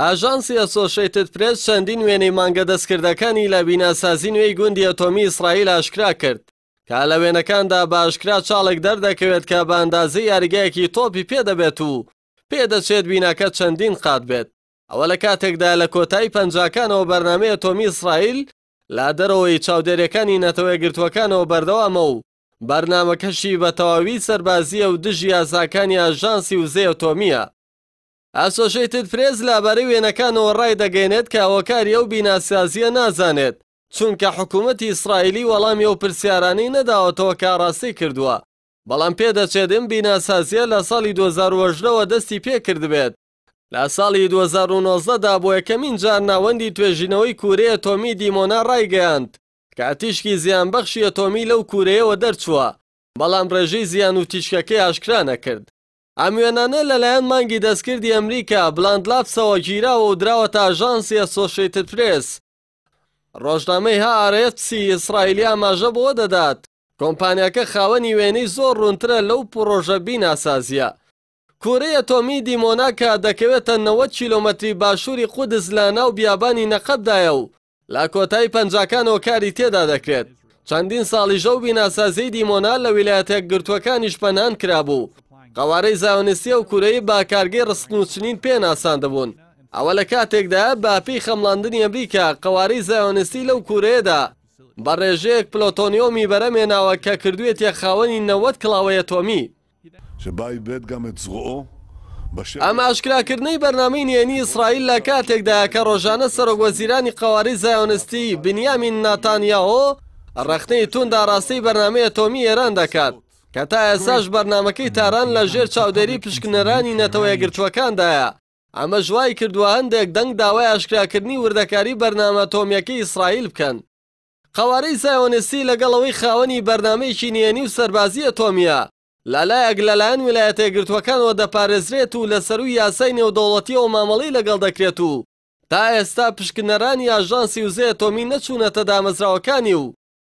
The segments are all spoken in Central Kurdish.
ئاژانسی ئەسۆشەیتد پرێس چەندین وێنەی مانگە دەستکردەکانی لە بیناسازی نوێی گوندی ئەتۆمی ئیسرائیل ئاشکرا کرد کە لە وێنەکاندا بە ئاشکرا چاڵێک دەردەکەوێت کە بە ئەندازەی یاریگایەکی تۆپی پێ دەبێت و پێدەچێت بیناکە چەندین قات بێت. ئەوە لە کاتێکدا لە کۆتایی پەنجاکانەوە بەرنامەی ئەتۆمی ئیسرائیل لە دەرەوەی چاودێریەکانی نەتەوە یەکگرتووەکانەوە بەردەوامە و بەرنامەکەشی بە تەواوی سەربازییە و دژی یاساکانی ئاژانسی وزەی ئەتۆمییە. ئاسۆشەیتد پرێس لەبارەی وێنەکانەوە ڕایدەگەیەنێت کە هۆکاری ئەو بیناسازییە نازانێت، چونکە حکوومەتی ئیسرائیلی وەڵامی ئەو پرسیارانەی نەداوەتەوە کە ئاڕاستەی کردووە، بەڵام پێدەچێت ئەم بیناسازییە لە ساڵی 2018 وە دەستی پێکردبێت. لە ساڵی 2019 دا بۆ یەکەمین جار ناوەندی توێژینەوەی کوورەی ئەتۆمی دیمۆنا ڕایگەیاند کە تیشکی زیانبەخشی ئەتۆمی لەو کوورەیەوە دەرچووە، بەڵام ڕێژەی زیان و تیشکەکەی ئاشکرا نەکرد. ئەم وێنانە لەلایەن مانگی دەستکردی ئەمریکا بلاند لاپسەوە گیراوە و دراوەتە ئاژانسی ئەسۆشەیتد پرێس. ڕۆژنامەی هائارێتسی ئیسرائیلی ئاماژە بەوە دەدات، کۆمپانیاکە خاوەنی وێنەی زۆر ڕوونترە لەو پڕۆژە بیناسازییە. کورەی ئەتۆمی دیمۆنا کە دەکەوێتە 90 کیلۆمەتری باشووری قودس لە ناو بیابانی نەقەبدایە و لە کۆتایی پەنجاکانەوە کاری تێدا دەکرێت. چەندین ساڵیش ئەو بیناسازیی دیمۆنا لە ویلایەتە یەکگرتووەکانیش پەنهان کرابوو. قەوارەی زایۆنیستی ئەو کورەی بە کارگەی ڕستن و چنین پێ ناساندبوون. ئەوە لە کاتێکدایە بە پێی خەمڵاندنی ئەمریکا قەوارەی زایۆنیستی لەو کورەیەدا بە ڕێژەیەک پلۆتۆنیۆمی بەرهەمهێناوە کە کردوویەتیە خاوەنی 90 کڵاوەی ئەتۆمی. ئەم ئاشکراکردنەی بەرنامەی نهێنی ئیسرائیل لە کاتێکدایە کە ڕۆژانە سەرۆک وەزیرانی قەوارەی زایۆنستی بنیامین ناتانیاهۆ ڕەخنەی توند ئاراستەی بەرنامەی ئەتۆمی ئێران دەکات کە تا ئێستاش بەرنامەکەی تاران لە ژێر چاودێری پشکنەرانی نەتەوە یەکگرتووەکاندایە. ئەمەش وای کردووە هەندێک دەنگ داوای ئاشکراکردنی وردەکاری بەرنامە ئەتۆمییەکەی ئیسرائیل بکەن. قەوارەی زایۆنستی لەگەڵ ئەوەی خاوەنی بەرنامەیەکی نهێنی و سەربازی ئەتۆمییە، لەلایەک لەلایەن ویلایەتە یەکگرتووەکانەوە دەپارێزرێت و لە سەرووی یاسای نێودەوڵەتییەوە مامەڵەی لەگەڵ دەکرێت و تا ئێستا پشکنەرانی ئاژانسی وزەی ئەتۆمی نەچوونەتە دامەزراوەکانی و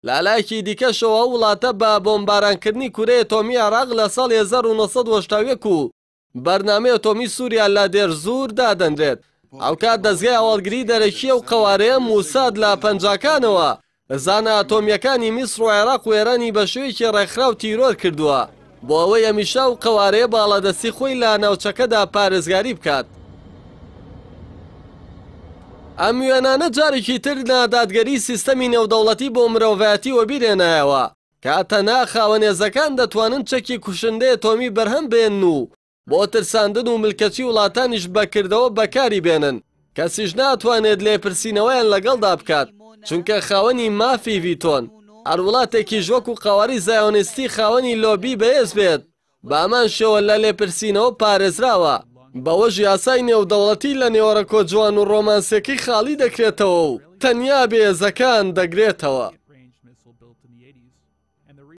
لەلایەکی دیکەشەوە ئەو وڵاتە بە بۆمبارانکردنی کورەی ئەتۆمی عێراق لە ساڵی 1981 و بەرنامەی ئەتۆمی سووریا لە دێرزوور دادەنرێت. هاوکات دەزگای هەواڵگری دەرەکی ئەو قەوارەیە موساد لە پەنجاکانەوە زانا ئەتۆمییەکانی میسر و عێراق و ئێرانی بە شێوەیەکی ڕێکخراو تیرۆر کردووە بۆ ئەوەی هەمیشە ئەو قەوارەیە باڵادەستی خۆی لە ناوچەکەدا پارێزگاری بکات. ئەم وێنانە جارێکی تر نادادگەری سیستەمی نێودەوڵەتی بۆ مرۆڤایەتی وەبیرهێنایەوە کە تەنها خاوەن هێزەکان دەتوانن چەکی کوشندەی ئەتۆمی بەرهەم بهێنن و بۆ ترساندن و ملکەچی وڵاتانیش بە کردەوە بەکاری بێنن، کەسیش ناتوانێت لێپرسینەوەیان لەگەڵدا بکات، چونکە خاوەنی مافی ڤیتۆن. هەر وڵاتێکیش وەکو قەوارەی زایۆنیستی خاوەنی لۆبی بەهێز بێت، بەهەمان شێوە لە لێپرسینەوە پارێزراوە. بەوەش یاسای نێودەوڵەتی لە نێوەڕۆکە جوان و ڕۆمانسیەکەی خاڵی دەکرێتەوە و تەنیا بێهێزەکان دەگرێتەوە.